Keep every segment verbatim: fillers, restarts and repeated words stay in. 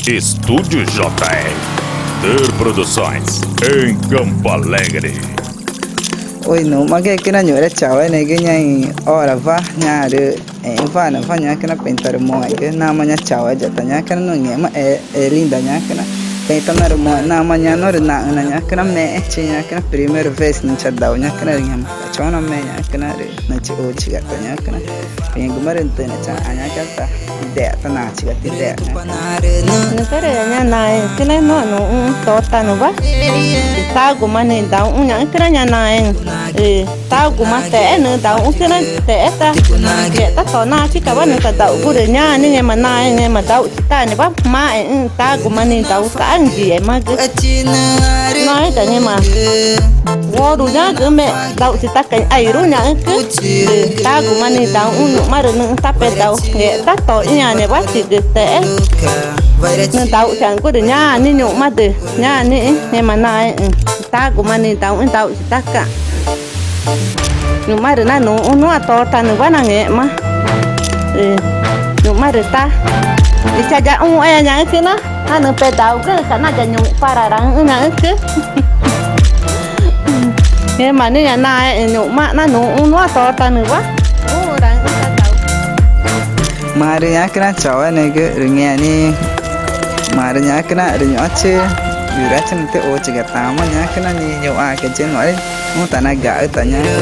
Estúdio J R, Ter Produções, em Campo Alegre. Oi, nuxmaxẽ, ñuxre, chaueneẽgü, ñaã i orawa ñaãrü, e, ĩxü̃wa nawa ñaxü̃cüna pexü̃ tarümoxẽgü, namaã ñaã chaueya ta ñaxü̃cüna nuã ngẽma, e, Elinda ñaxü̃cüna pexü̃ tarümoxẽ, namaã ñaã norü naxü̃ na ñaxü̃cüna mexẽchi ñaxü̃cüna primeira vez nüxü̃ chadau ñaxü̃cüna rü ngẽma chona me ñaxü̃cüna rü nüxü̃ chiuchiga ta ñaxü̃cüna. Penguma rü tüxna chaxã ñaxü̃cüna ta idea ta nachiga ta idea ñaxü̃cüna. Nüxü̃ rü ñaã naẽẽxü̃cüna nuã nuxü̃ totanüwa i taguma nüxü̃ dauxü̃ ñaxü̃cüna ñaã naẽẽ i taguma texé nüxü̃ dauxü̃cüna texé ta ngextá to nachicawa nüxü̃ tadaugü rü ñaã nixĩ ngẽma naẽẽ ngẽma dauxchitanüwa maxẽxü̃ i taguma nüxü̃ dauxtaxü̃ yixemagü. Naẽga ngẽma woru ñagüxü̃ me dauxchitaca̱x i airu ñaxü̃cü rü taguma nüxü̃ dauxü̃ ñu̱xma rü nüxü̃ tá pedau ngextá to ĩãnewa chigü texé nüxü̃ dauxchaxü̃gu rü ñaã nixĩ ñu̱xmadü ñaã nixĩ ngẽma naẽẽ i taguma nüxü̃ dauxü̃ dauxchitaca̱x. Ñu̱xma rü na nuxü̃ nuã totanüwa nangẽxma. Ñu̱xma rü tá i chayaxũxẽẽ ñaxü̃cüna na nüxü̃ pedaugüxü̃ca̱x na yañuxpararaxü̃xü̃ ñaxü̃cü. Ngẽma nixĩ ñaã naẽẽ ñu̱xma na nuxü̃ nuã totanüwa guxü̃raxü̃xü̃ tadau. Marü ñaxü̃cüna chaueneẽgü rü ngẽma nixĩ marü ñaxü̃cüna rü ñu̱xũchi yurachina tüxü̃ ochiga tama ñaxü̃cüna nixĩ ñuxãcü chi nuã rü nüxü̃ tanagaxü ta ñaxü̃.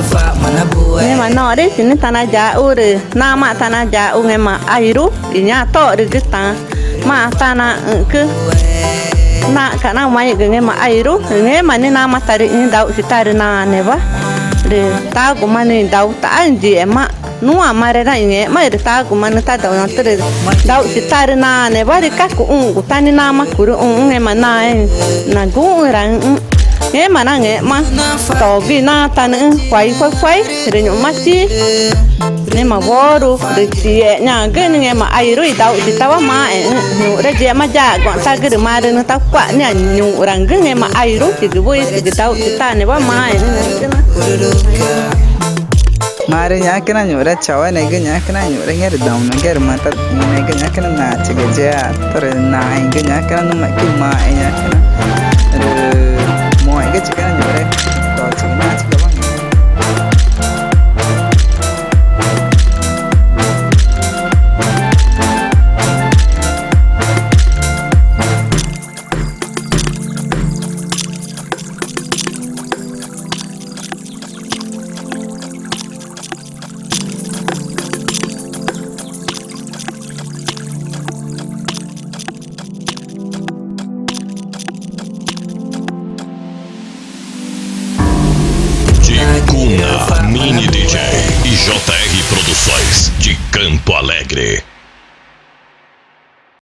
Ngẽma norü chi nüxü̃ tanayaxu rü namaã tanayaxu ngẽma airu i ñaã torügü ta maã tanaxü̃cü naxca̱x nawa ixgu ngẽma airu rü ngẽma nixĩ namaã tarü i dauxchitarü naãnewa rü taguma nüxü̃ i dautaxaxü̃ yixema̱x. Nuã marü na i ngẽxma rü taguma nüxü̃ tadau natürü dauxchitarü naãnewa rü cacuxü̃gu tá nixĩ namaã curüxũxü̃ ngẽma naẽẽ na guxü̃raxü̃xü̃. Ngẽma nangẽxma togü i natanüxü̃ cuaicuacuai rü ñu̱xũchi ngẽma woru rü chixexü̃ ñagüxü̃ nixĩ ngẽma airu i dauxchitawa maxẽxü̃. Ñuxre yixema yaxguã̱xtagü rü marü nüxü̃ tacua̱x nixĩ ñuxraxü̃gü ngẽma airu chigü wüxi chigü dauxchitanewa maxẽxü̃ ñaxü̃cüna. Marü ñaxü̃cüna ñuxre chaueneẽgü ñaxü̃cüna ñuxre ngẽrü daunagüarü mata ngunegü ñaxü̃cüna nachiga yea torü naẽẽgü ñaxü̃cüna nuã mexcü maxẽ ñaxü̃cüna rü moxẽgü chicana ñuxre tochiga nachigawa ngẽma. Ticuna Mini D J e J R Produções de Campo Alegre.